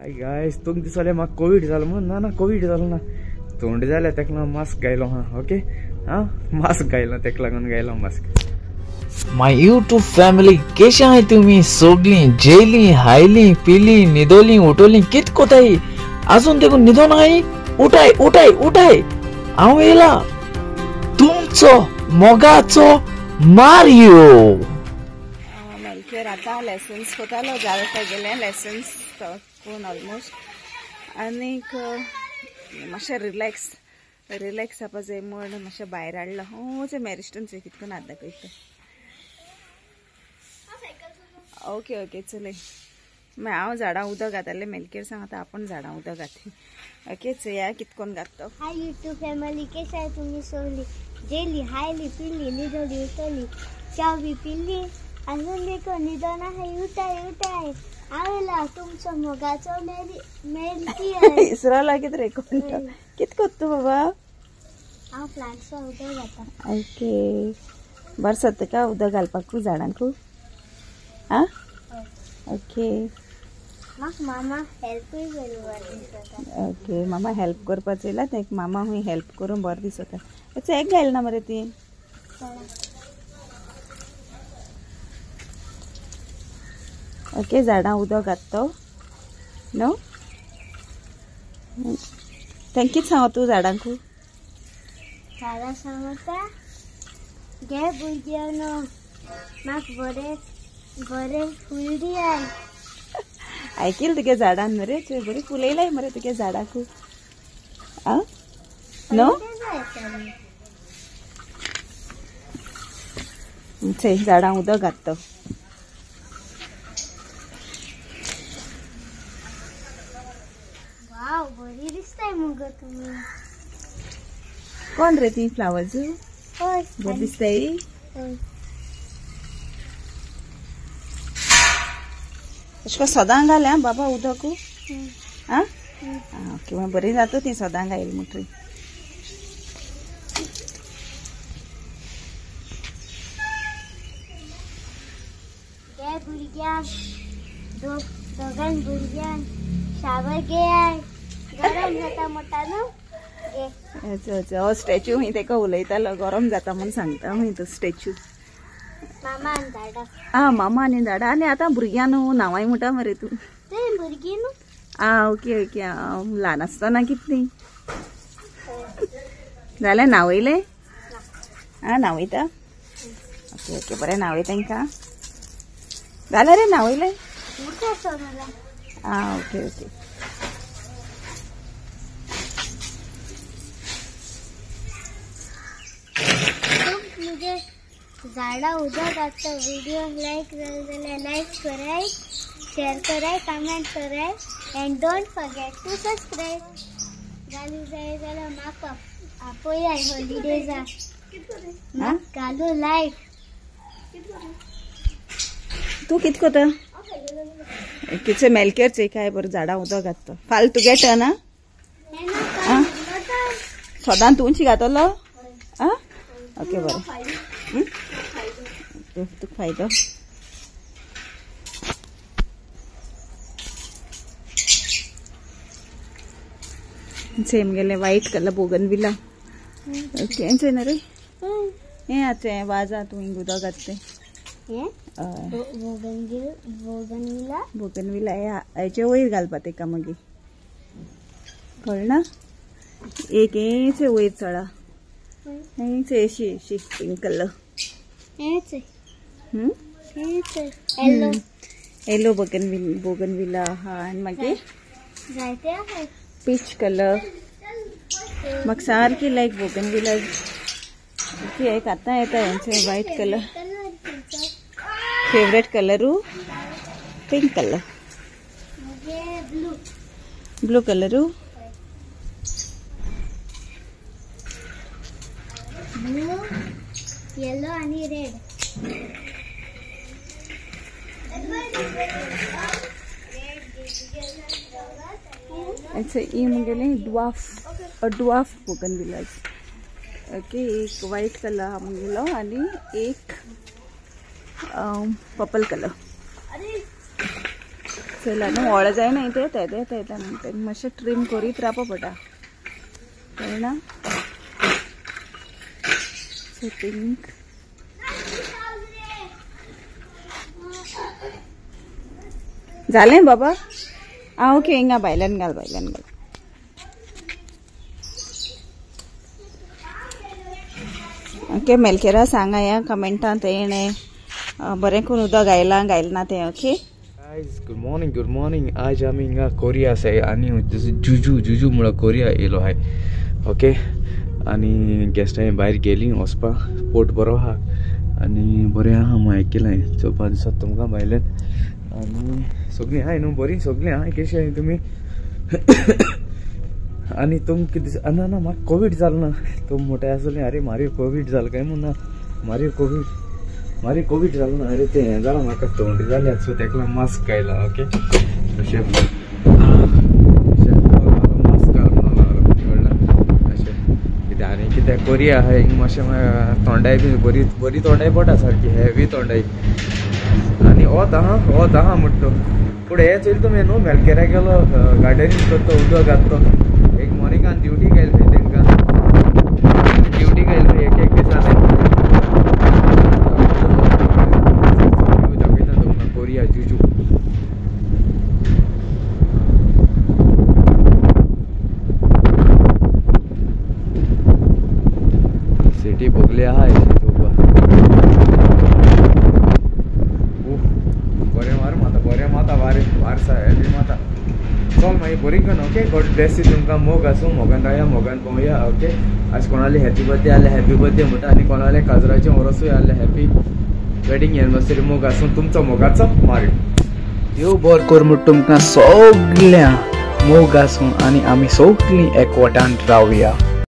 हाय guys, तुमकां दिसलें म्हाका कोवीड जालो म्हणून? ना ना, कोवीड जालो ना, थंड जालें तेका लागून मास्क घायलो. हा ओके, हा मास्क घायलो तेका लागून घायलो मास्क. My YouTube family, केशे आहाय तुमी सोगलीं? जेली, हायली, पिली, न्हिदोली, उठोली, कित कोताय? आजून देखून न्हिदोन आहाय? उठाय उठाय उठाय, हांव येयला तुमचो मोगाचो मारियो. मेलकेर आतां लेसन्स कोतालो, जाले गेले लेसन्स कोण ऑलमोस्ट, आनीक मातशें रिलॅक्स रिलॅक्स जावपा जाय म्हण मातशें भायर हाडलो. हो मॅरिस्टन चोय कितको हात दाखयता. ओके ओके चलय. मागीर हांव झाडां उदक घातालें मेलकेर सांग, आतां आपूण झाडां उदक घातली. ओके चोया कितकोन घातलो. हाय यूट्यूब फॅमिली, केशे आहाय तुमी सोगली? जेली, हायली, पिली, न्हिदोली, उठोली, च्या बी पिली, आजून देखून न्हिदोन आहाय? उठाय उठाय, हांव येयला तुमचो मोगाचो मेलकी. इसराला कितें रे कोण कित कोत्ता तूं बाबा? हांव प्लांट्सा उदक घाता. ओके बरें जाता का उदक घालपाकू झाडांकू? आं ओके, म्हाका मामा हेल्पूय करूं बरें दिसता. ओके मामा हेल्प करपाक चोयला तेका, मामा हुंय हेल्प करूं बरें दिसता. एक घायल ना मरे ती? ओके झाडां उदक घातलो न्हू. तेंका कितें सांगता तूं झाडांकू? झाडां सांगता घे भुरग्यांनो, म्हाका बरें बरें फूल दियाय. आयकील तुगे झाडान मरे, बरी फुलयलाय मरे तुगे झाडाकू. आं न्हू, चोय झाडां उदक घातलो. वाव बरी दिसताय मुगो तुमी. कोण रे ती फ्लावर्स? हय बरी दिसताय. अशें करून सदां घाल आं बाबा उदक. आं ओके, मागीर बरी जाता ती सदां घायल म्हणटरी. घे भुरग्यांक, दोगां भुरग्यांक शावर घेयाय, गरम जाता म्हणटा न्हू. अच्छा अच्छा, हो स्टॅच्यू हुंय तेका उलयतालो, गरम जाता म्हूण सांगता हुंय तो स्टॅच्यू. मामा आनी झाडां. आं मामा आनी झाडां. आनी आतां भुरग्यां न्हू नांवांय म्हणटा मरे तूं. ते भुरगीं न्हू. आं ओके ओके, हांव ल्हान आसतना कितलीं जालें न्हांवयलें? आं न्हांवयता. ओके ओके बरें न्हांवय तांकां. जालें रे न्हांवयलें? आं ओके ओके. मुझे झाडां उदक घातलो व्हिडिओ लायक जालो जाल्यार लायक कराय, शेअर कराय, कमेंट कराय, and don't forget to subscribe. घालू जाय जाल्यार म्हाका आपयाय हॉलिडेजा, घालू लायक. तूं कित कोता? कितें मेलकेर चोय काय बरें झाडां उदक घातलो. फाल्यां तुगे टर्न आं? सदां तूंच घातलो? आं ओके बरें, तुका फायदो. सेम गेले व्हायट कलर बोगनविला. ओके चोय ना रे, हें आतां हें वाजा तूं हिंग उदक घातलें. बोगनविला बोगनविला हेचे वयर घालपा तेका मागीर, कळना? एक हेचे वयर चडा, हेच एशी एशी pink colour, yellow bougainvillea हा, आनी मागीर पीच कलर. म्हाका सारकी लायक बोगनविला. ओके एक आतां येता हेंचे white colour. Favourite कलरू pink colour, blue कलरू, blue, येलो आणि रेड. अच्छा ई मुगेले ड्वार्फ, ड्वार्फ बोगनविलाज. ओके एक व्हायट कलर हा मुगेलो आणि एक पर्पल कलर. चोयला न्हू व्हड जायना तें तेदे येता म्हणटा मातशें ट्रीम करीत रावपा पडटा कळना. सो थिंक जालें बाबा. आं ओके हिंगा भायल्यान घाल भायल्यान घाल. ओके मेलकेरा सांगा ह्या कमेंटान तेणें बरें करून उदक घायलां घायलां ना तें. Okay guys, good morning good morning. आज आमी हिंगा कोरिया आसाय आनी जुजू जुजू म्हळ्यार कोरिया येयलो आहाय. ओके आनी गेस्टां भायर गेली वचपा पोट बरो आहा आनी बरें आहा म्हूण आयकिलां चोवपा दिसता तुमकां भायल्यान. आनी सगळीं आहाय न्हू बरीं सगळीं आहाय कशी आहाय तुमी. आनी तुमकां दिस ना ना म्हाका कोवीड जालो ना तुमी मोठे आसले अरे मारी कोवीड जालो काय म्हूण ना मारी कोवीड मारी कोवीड जालो ना अरे तें हें जालां म्हाका थंडी जाल्या सो तेका लागून मास्क घायला. ओके अशें मास्क घाल म्हणून कळ्ळें अशें कितें. आनी कितें कोरिया आहा हिंगा मातशें थोंडाय बी बरी बरी थोंडाय पडटा सारकी हेवी थोंडाय. आनी वत आहा वत आहा म्हणटा पूण हें चोयलें तुमी न्हू मेलकेरा गेलो गार्डनींग करता उदक घातलो एक मॉर्निंगान ड्युटी गेली खंय तेंकां ड्युटी गेली खंय एक एक दिसा दाखयता तुमकां कोरिया जुजू. सिटी बगली आहा चोवपा. बरें मार माता बरें माता वारे वारसा हेवी माता. चल मागीर बरी करून. Okay God Blaise you. तुमकां मोग आसूं मोगान रावया मोगान पोवया. ओके आज कोणाले हॅपी बर्थडे आसल्यार हॅपी बर्थडे म्हणटा आनी कोणाले काजराचें वरसूय आसल्यार हॅपी वेडींग एनिवर्सरी. मोग आसूं तुमचो मोगाचो मारी. देव बरो कर म्हूण तुमकां सगळ्यां मोग आसूं आनी आमी सगळीं एकवटान रावया.